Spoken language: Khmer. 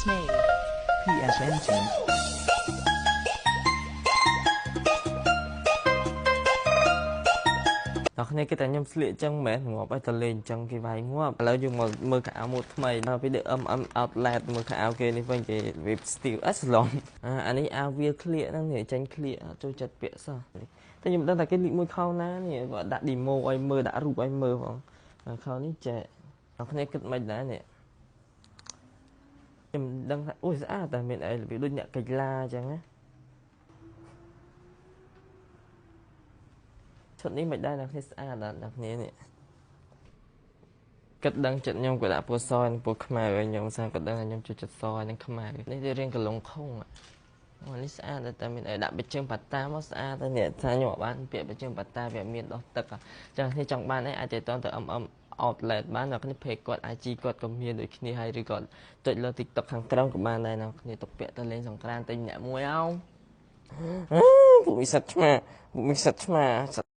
Snake. PSNT. ដល់គ្នាគេតែខ្ញុំស្លៀកចឹងមែនងាប់ហើយតលេងចឹងគេវាយងាប់ឥឡូវយើងមកមើលខោអាវម៉ូដថ្មីដល់ពី MM outlet មើលខោអាវគេនេះវិញគេវា style អេស្លំអានេះអាវវាក្លៀកហ្នឹងនេះចេញក្លៀកអត់ចូលចិត្តពាក់សោះតែខ្ញុំមិនដឹងថាគេលីកមួយខោណានេះគាត់ដាក់ demo ឲ្យមើលដាក់រូបឲ្យមើលផងខោនេះចែកដល់គ្នាគិតមិនដែរនេះខ្ញុំដឹងថាអូយស្អាតតែមានអីរបៀបដូចអ្នកកីឡាអញ្ចឹងណាឈុតនេះមិនដែរអ្នកគ្នាស្អាតដល់អ្នកគ្នានេះគិតដឹងចិត្តខ្ញុំក៏ដាក់ពណ៌សនិងពណ៌ខ្មៅឲ្យខ្ញុំសាក៏ដឹងថាខ្ញុំចូលចិត្តសនិងខ្មៅនេះវារៀងកលងខុងអូនេះស្អាតតែមានអីដាក់បិជើងប៉ាតាមកស្អាតតែនេះថាខ្ញុំអត់បានពាក់បិជើងប៉ាតាវាមានដោះទឹកចឹងគ្នាចង់បានអីអាចទៅតទៅ MM outlet បានអ្នកគ្នា page គាត់ IG គាត់ក៏មានដូចគ្នាហើយឬក៏ចុចលើ TikTok ខាងក្រោមក៏បានដែរអ្នកគ្នាទុកពាក់ទៅលេងសង្ក្រានទិញអ្នកមួយអោពួកមីសិតឆ្មាពួកមីសិតឆ្មា